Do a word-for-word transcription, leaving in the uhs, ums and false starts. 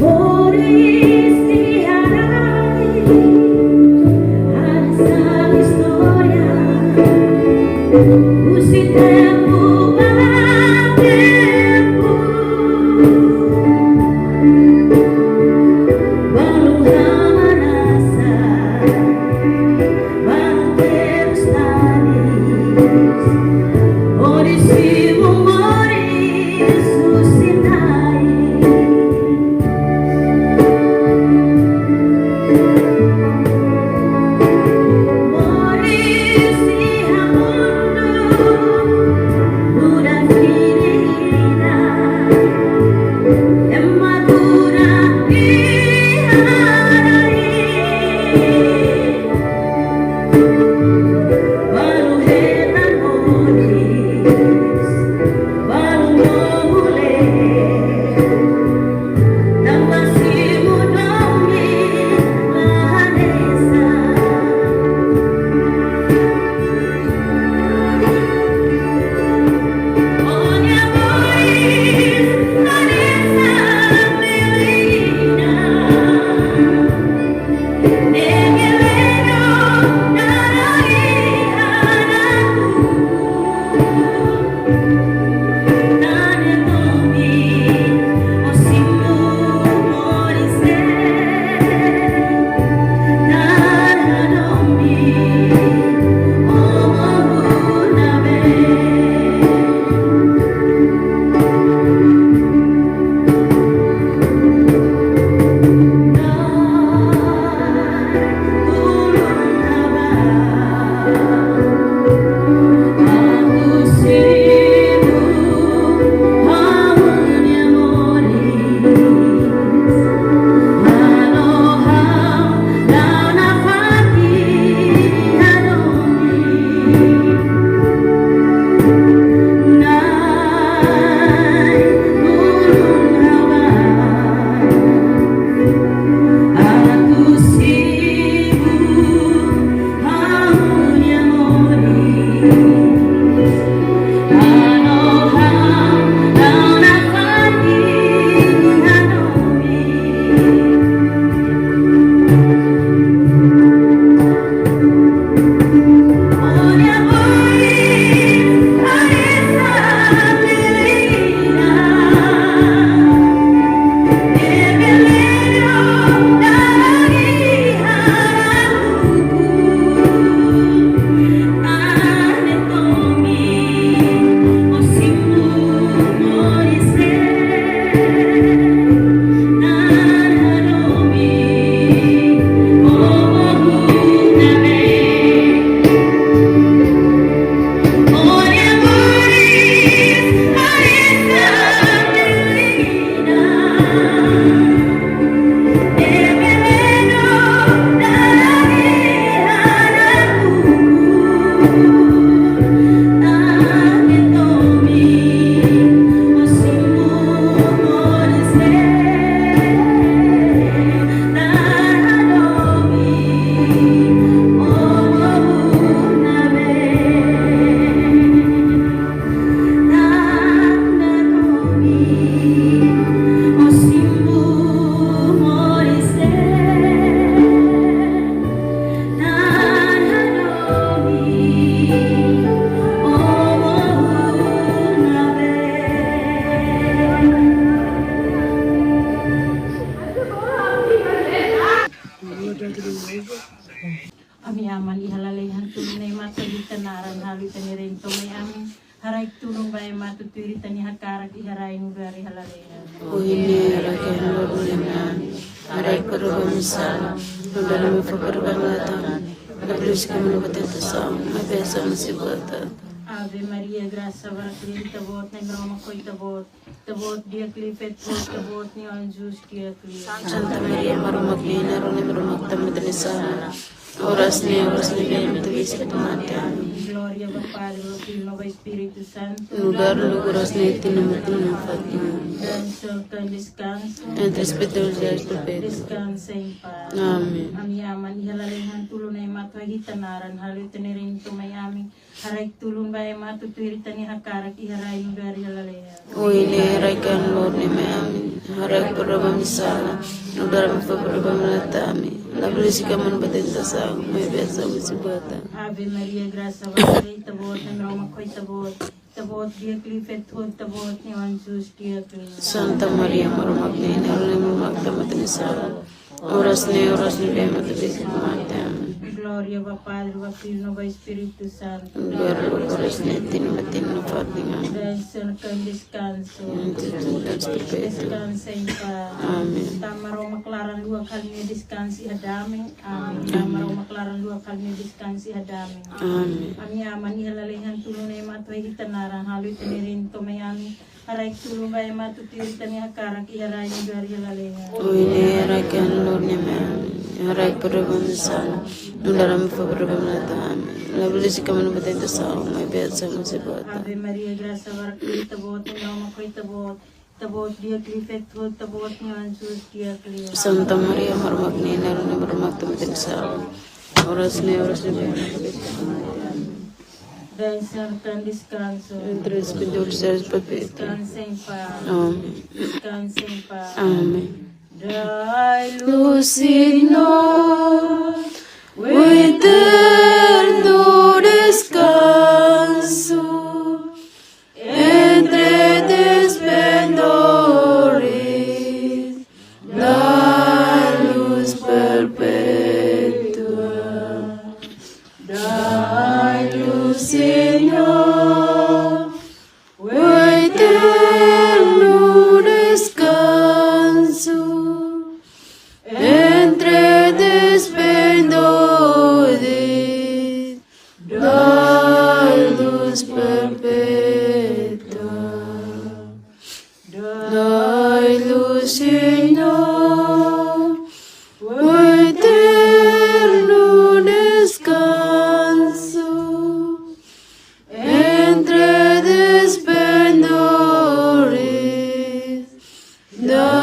Moris iha rai, hanesan istória, husi tempu ba tempu, balu hamnasa, balu terus tanis, hodi simu moris husi Na'i. Moris iha mundu, muda fini ida, ema muda iha rai. Balu hetan moris, balu mohu lee, tanba simu domin la hanesan. Ó-nia moris hanesan menina. Ami Aman iha lalehan, tulun ne'e maka ita naran, halo ita-nia reinu mai ami. Haraik tulun ba ema atu tuir ita-nia hakarak iha rai nu'udar iha lalehan. Ohin ne'e haraik ami ba bulan ami. Haraik perdua ami-nia sala, nu'udar ami fó perdua ba ema ladún. Labele haruka ami ba tentasaun, maibé salva ami husi buat aat. Ave Maria, grasa barak liu iha Ita-Boot, Na'i Maromak ho Ita-Boot. Ita-Boot di'ak liu feto, Ita-Boot nia Oan Jesus di'ak liu. Santa Maria, Maromak nia Inan, rona ba ita-boot mak tanba ita-nia sala, oras ne'e, oras ne'ebé mak ita bele iha mate. Amen. Glória ba Padre, ba Filho, ba Espíritu Santo. Nu'udar uluk, oras ne'e, tinan ba tinan nafatin. Dansa ho deskansu. Entre espíritu de perpétua. Descansa em paz. Amen. Ami Aman iha lalehan, tulun ema atu hita naran, halo ita-nia reinu to'o mai ami. Haraik tulun ba ema atu tuir ita-nia hakarak iha rai nu'udar iha lalehan. Ohin ne'e haraik an loron ne'e mai ami. Haraik perdua ba ami-nia sala, nu'udar ami fó perdua ba ema ne'e sala ami. Labele simu ami ba tentasaun, maibé salva ami husi buat aat. Ave Maria, grasa ba Ita, Ita-Boot, Maromak ho Ita-Boot. Ita-Boot di'ak liu feto, Ita-Boot nia Oan Jesus di'ak liu. Santa Maria, Maromak nia Inan, rona ba ita-boot mak tanba ita-nia sala, oras ne'e, oras ne'ebé mak ita bele iha mate. Amen. Glória ba Padre, ba Filho, ba Espíritu Santo. Nu'udar uluk, oras ne'e, tinan ba tinan nafatin. Amen. Dansa ho deskansu. Entre espíritu de perpétua. Descansa em paz. Amen. Tama Maromak laran luak, halo nia deskansa iha dame. Amen. Amen. Tama Maromak laran luak, halo nia deskansa iha dame. Amen. Ami Aman iha lalehan, tulun ema atu hita naran, halo ita-nia reinu to'o mai ami. Haraik tulun ba ema atu tuir ita-nia hakarak iha rai nu'udar iha lalehan. Ohin ne'e haraik an loron ne'e mai ami. Haraik perdua ba ami-nia sala, nu'udar ami fó perdua ba ema ne'e sala ami. Labele simu ami ba tentasaun, maibé salva ami husi buat aat. Ave Maria, grasa ba Ita, Ita-Boot, Maromak ho Ita-Boot. Ita-Boot di'ak liu feto, Ita-Boot nia Oan Jesus di'ak liu. Santa Maria, Maromak nia Inan, rona ba ita-boot mak tanba ita-nia sala, oras ne'e, oras ne'ebé mak ita bele iha mate. Amen. Dansa ho deskansu. Entre espíritu de perpétua. Descansa em paz. Amen. Descansa em paz. Amen. Dai luz, Senhor, o eterno descanso entre esplendores da luz perpétua. Dai luz, Senhor, o eterno descanso entre esplendores da luz perpétua. Dai luz, Senhor, o eterno descanso entre esplendores da